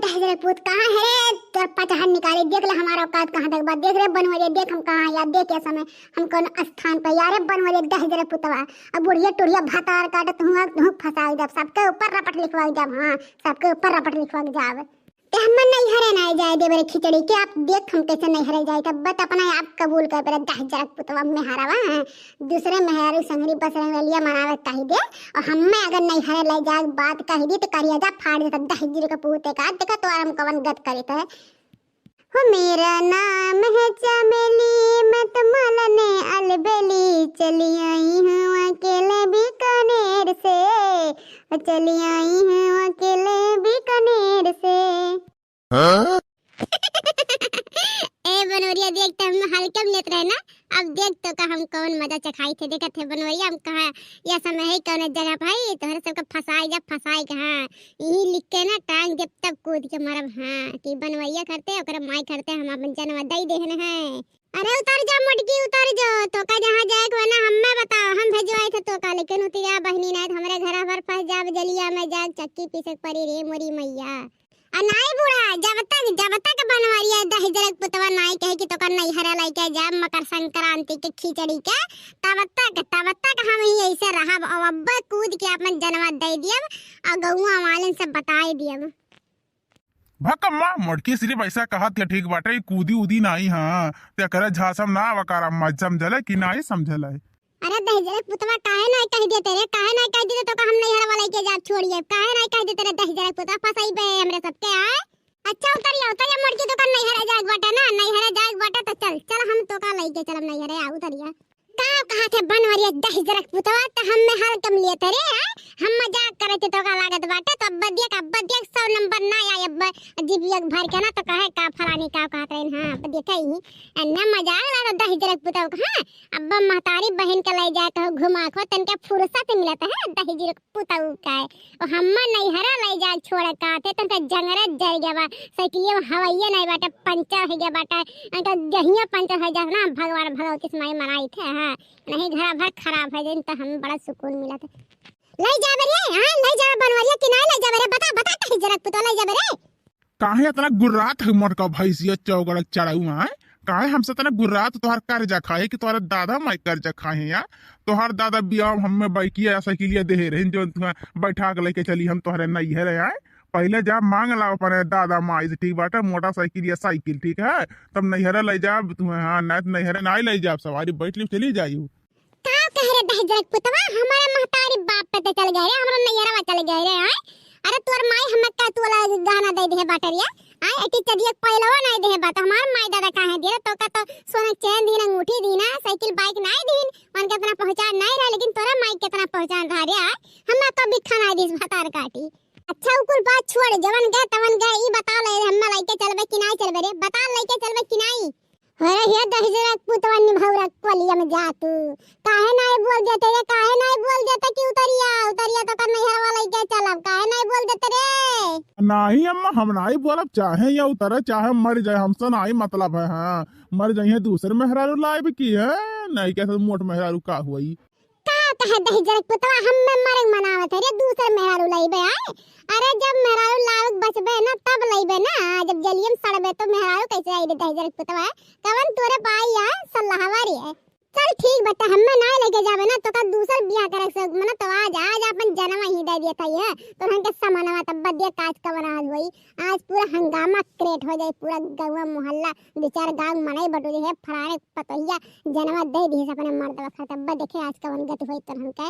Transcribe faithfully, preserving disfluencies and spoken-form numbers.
दहिजरे पूत कहाँ है रे? तोर पचहर निकाले, देख ले हमार औकात कहाँ तक बा। देख रे बनवरिया, देख हम कहाँ या, देख ये समय हम कौन स्थान पर या रे बनवरिया, दहिजरे पूतवा। अब बुढ़िया टुढ़िया भतार काटत हुआ, तू फंसाई देब, सबके ऊपर रपट लिखवाई देब, हाँ, सबके ऊपर रपट लिखवा के जाब। ते हम्मे नैहरे ना जाए देबे रे खिचड़ी के, अब देख हम कैसे नैहरे जाए, तब बत अपना आप कबूल कर बेरे दहिजरे पूतवा मेहरवा, हाँ। दूसरे मेहरारू संगरी बस रंगलिया मनावे कही दे, और हम्मे अगर नैहरे ले जाए बात कही दी तो करिया जा फाड़ देता दहिजरे के पूते का, देखा तो आराम कवन गत करे थे। हो मेरा नाम है चमेली, मैं तो मलने अलबेली, चली आई हूँ अकेले बीकानेर से, ओ चली आई हूँ अकेले बीकानेर से। हाँ? ए बनवरिया, देख त हम हल्के में लेत रहे ना, अब देख तो का हम कौन मजा चखाई थे। देखत है बनवरिया, हम कहा या समय है कौन जगह भाई, तोहरे सबके फंसाई जा, फंसाई के, हाँ, यही लिख के ना टांग देब, तब कूद के मरब, हाँ, कि बनवरिया करते, ओकरे माई करते हम अपन जनवा दई देहन है। अरे उतर जा मोटकी, उतर जा, तोका जहाँ जाए के बा ना, हम्मे बताओ, हम भेजवाए थे तोका, लेकिन उतरिया बहिनी ना, हमरे घर भर फंस जाब, जलिया में जाग चक्की पीसे के पड़ी रे मोरी मैया। आ नाई बूढ़ा, जब तक, जब तक बनवरिया दहिजरे के पुतवा नाई कहे कि तोका नैहरे लइके जाब मकर संक्रांति के खिचड़ी के, तब तक, तब तक हम ही ऐसे रहब। अब अब्बे कूद के अपन जनवा दे दियब और गौवा वालन से बताई दियब। भक अम्मा, मोटकी सिर्फ ऐसा कहत है, ठीक बाटे, ई कूदी उदी नाई, हाँ, ते करे झांसम ना अवकारा, मत समझले कि नाई समझले। अरे दहिजरे पुतवा, काहे नाई कह देते रे, काहे नाई कह देते तोका हम नैहरवा लइके जाब छोड़िए, काहे नाई कह देते रे दहिजरे पुतवा, फंसाई बे हमरे सबके, आए? अच्छा उतरिया, उतरिया मोटकी, तोका नैहरे जाए के बाटे ना, नैहरे जाए के बाटे तो चल, चल हम तोका लइके चलब नैहरे, आ उतरिया। का कहा थे बनवरिया दहिजरे पुतवा, तो हम्मे हल्के में लेते रे, आए? हम मजाक करे थे, तोका लागत बाटे, तो अब्बा देख, अब्बा देख, सौ नंबर ना आए, अब्बा जीप एक भर के ना, तो कहे का फलानी का कहत रहे, हाँ, अब्बा देखे ही, एन्ने मजाक लागत दहिजरे पुतवा का, हाँ? अब्बा महतारी बहिन के ले जाए कहो घुमा को, तनके फुर्सत मिलत है दहिजरे पुतवा का। ओ हम्मा नैहरा ले जाए छोड़ का थे, तनके जंगरे जर गया बा, साइकिलिया में हवाइये नहीं बाटे, पंचर हो गया बाटे, अनका जहिया पंचर हो जात ना, भगवान भगवती से माई मनाई थे, हाँ, नहीं घरा भर खराब हो जाए तो हम बड़ा सुकून मिलत है। ले जाबे रे, हाँ, ले जाबे बनवरिया कि नहीं ले जाबे रे, बता, बता दहिजरे पुतवा ले जाबे रे। काहे इतना गुर्रात है मोटका भैंसिया चौगड़क चढ़ाऊ, आए? काहे हमसे इतना गुर्रात, तोहार कर्जा खाए कि तोहरे दादा माई कर्जा खाए हैं यार? तोहार दादा बियाह में हम्मे बाइकिया या साइकिलिया देहे रहिन, जो तुम्हें बैठा के लेके चली हम तोहरे नैहरे, आए? पहले जा मांग ला अपने दादा माई से, ठीक बाटे, मोटरसाइकिल या साइकिल, ठीक है? तब नैहरे ले जाब तुम्हें, हाँ, नहीं तो नैहरे नाई ले जाब, सवारी बैठ ली, चली जायू। का कह रे दहिजरे पुतवा, हमारे महतारी बाप पे तो चल गए रे, हमरा नैहरवा चल गए रे, आए? अरे तोर माई हमें का तोला गहना दे दे बाटे रे, आए? एटी चदिया पहिलवा नहीं दे बात, हमार माई दादा काहे दे रे? तोका तो सोना के चेन दीन, अंगूठी दीन, साइकिल बाइक नहीं दीन, मन के इतना पहचान नहीं रहा, लेकिन तोरा माई के इतना पहचान रहा रे, आए? हमें तो भिक्षा नहीं दीस भतार काटी। अच्छा उ कुल बात छोड़, जवन गए तवन गए, ई बता ले, हमें लइके चलबे कि नहीं चलबे रे? बता लइके चलबे कि नहीं? अरे हे दहिजरे पुतवा निभौरा कोलिया में जा तू। काहे नाई बोल देते रे? काहे नाई बोल देते कि उतरिया, उतरिया तो कर नैहरवा लइके चलब। काहे नाई बोल देते रे? नाही अम्मा, हम नाही बोलब, चाहे या उतरे, चाहे मर जाए, हमसे नाही मतलब है। हाँ, मर जाइए दूसरे मेहरारू लाइब की है, नहीं कैसे मोट मेहरारू का हुई। का कहे दहिजरे पुतवा, हम्मे मरे मनावत है रे, दूसर मेहरारू लइबे आए। अरे जब मेहरारू लावक बचबे ना तब लइबे ना, जब जलियम सड़बे तो मेहरारू कैसे आई रे दहिजरे पुतवा? कवन तोरे पाई आए सल्लाहवारी है। चल ठीक बता, हम्मे ना लेके जाबे ना तो का दूसर बियाह करे से मना तो आज, आज अपन जनवा ही दे दिया था ये, तो हमके समनवा तब बदिया काज कवन आज हुई। आज पूरा हंगामा क्रिएट हो जाए, पूरा गौवा मोहल्ला दो चार गांव मनई बटोरी है, फलाने पतोहिया जनवा दे दिए अपने मर्दवा खातिर। अब देखे आज कवन गति होई तन हमके।